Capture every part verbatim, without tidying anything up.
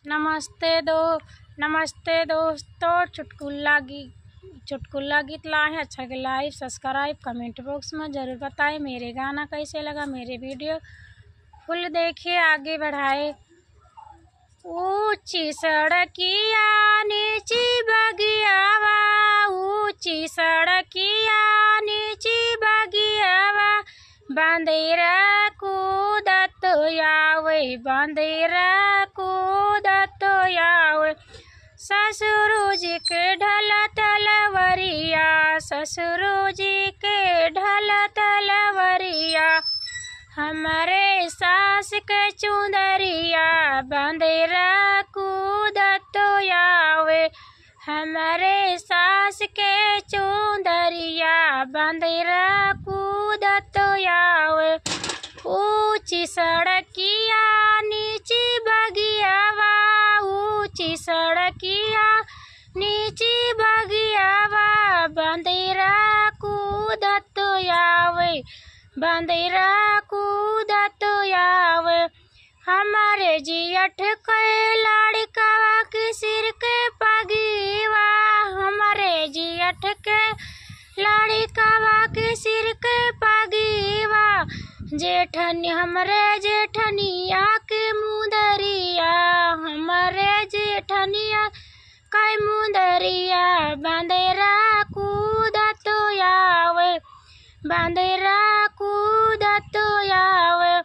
नमस्ते दो, नमस्ते दोस्तों, चुटकुला गी-, चुटकुला गीत लाए हैं। अच्छा लगे like, subscribe, comment box में ज़रूर बताएं। मेरे गाना कैसे लगा, मेरे video full देखिए, आगे बढ़ाए। ऊंची सड़किया नीची बगियावा, ऊंची सड़किया नीची बगियावा, बंदर कूदत आवे, बंदर कूदत आवे। ससुरु जी के ढल तलवरिया, ससुरु जी के ढल तलवरिया, हमरे सास के चुंदरिया, बंदर कूदत आवे, हमरे सास के चुंदरिया, बंदर कूदत आवे। ऊंची सड़किया नीची बगियावा, ऊंची सड़किया नीची बगियावा, बंदर कूदत आवे, बंदर कूदत आवे। हमरे जियठ के लड़िकवा के सिर के पगीवा, हमरे जियठ के लड़िकवा के सिर के पगीवा, जेठनी, हमरे जेठनिया के मुंदरिया, हमरे जेठनिया के मुंदरिया, बंदर कूदत आवे, बंदर कूदत आवे।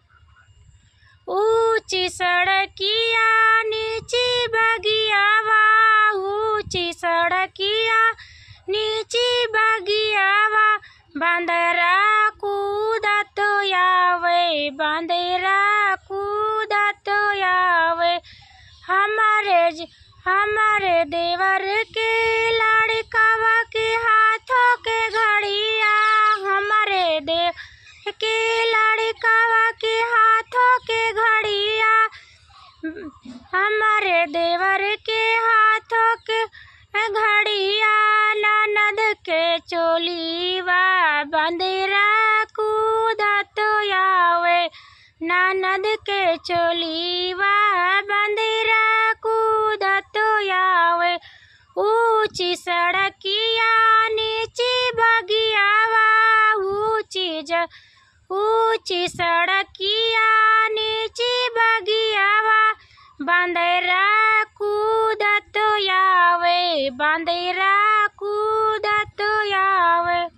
ऊंची सड़किया नीची बगियावा, ऊंची सड़किया नीची बगियावा, बंदर कूदत आवे, बंदर कूदत आवे। हमरे ज-, हमरे देवर के लड़िकवा के हाथों के घड़िया, हमरे देवर के लड़िकवा के हाथों के घड़िया, हमरे देवर के हाथों के घड़िया, ननद के चोलीवा, बंदर कूदत आवे, ननद के चोलीवा, बंदर कूदत आवे। ऊंची सड़किया नीची बगियावा, ऊंची ज-, ऊंची सड़किया नीची बगियावा, बंदर कूदत आवे, बंदर कूदत आवे।